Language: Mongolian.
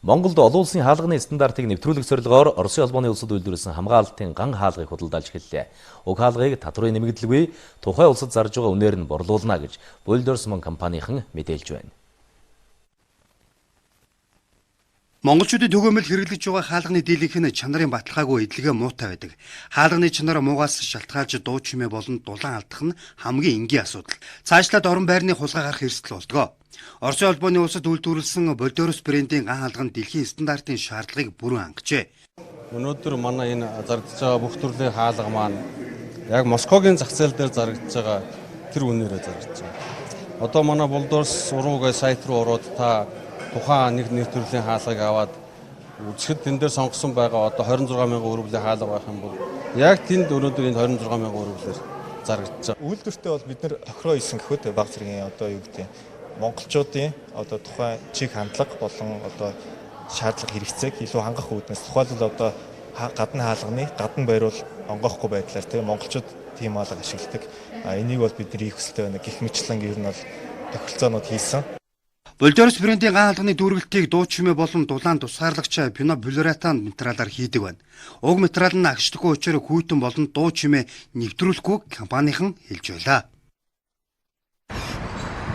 Монголд олон улсын хаалганы стандартыг нэвтрүүлэх зорилгоор Оросын холбооны улсад үйлдвэрлэсэн хамгаалалтын ган хаалгыг худалдаалж эхэллээ. Уг хаалгыг татврын нэмэгдэлгүй тухайн улсад зарж байгаа үнээр нь борлуулна гэж Builders Mon компанийнхан мэдээлж байна. Монголчуудын түгээмэл хэрэглэж байгаа хаалганы дийлэнх нь чанарын баталгаагүй эдлэгээ муутай байдаг. Хаалганы чанар муугаас шалтгаалж дуу чимээ болон дулаан алдах нь хамгийн энгийн асуудал. Цаашлаад орон байрны хулгай гарах эрсдэл болдгоо. Оросын холбооны улсад үйлдвэрлэсэн Builders брендийн ган хаалга нь дэлхийн стандартын шаардлагыг бүрэн хангажээ. Өнөөдөр манай энэ зарагдж байгаа бүх төрлийн хаалга маань яг Москвагийн зах зээл дээр зарагдж байгаа тэр үнээрээ зарагдж байгаа. Одоо манай Builders уруугаа сайт руу ороод та тухайн нэг төрлийн хаалгыг аваад үзэхэд тэн дээр сонгосон байгаа одоо 26 мянган өрөвлийн хаалга байх юм бол яг тэнд өнөөдөр энэ 26 мянган өрөвлөөр зарагдж байгаа. Үйлдвэртээ бол бид нэр тохироо хийсэн гэхэд баг зэргийн одоо юу гэдэг монголчуудын одоо тухайн чиг хандлага болон одоо шаардлага хэрэгцээг илүү хангах үүднээс тухайлбал одоо гадна хаалганы гадна байруул онгоохгүй байдлаар тийм монголчууд тийм хаалга ашигладаг. Энийг бол бид нар хийх хүсэлтэй байна. Гэх мэтлэн ер нь бол тохиролцоонууд хийсэн. Builders брендийн ган хаалганы дүүргэлтийг дуу чимээ болон дулаан тусгаарлагч пенополиуретан материалаар хийдэг байна. Уг материал нь агшдаггүй учраас хүйтэн болон дуу чимээ нэвтрүүлэхгүй компанийнхан хэлж байлаа.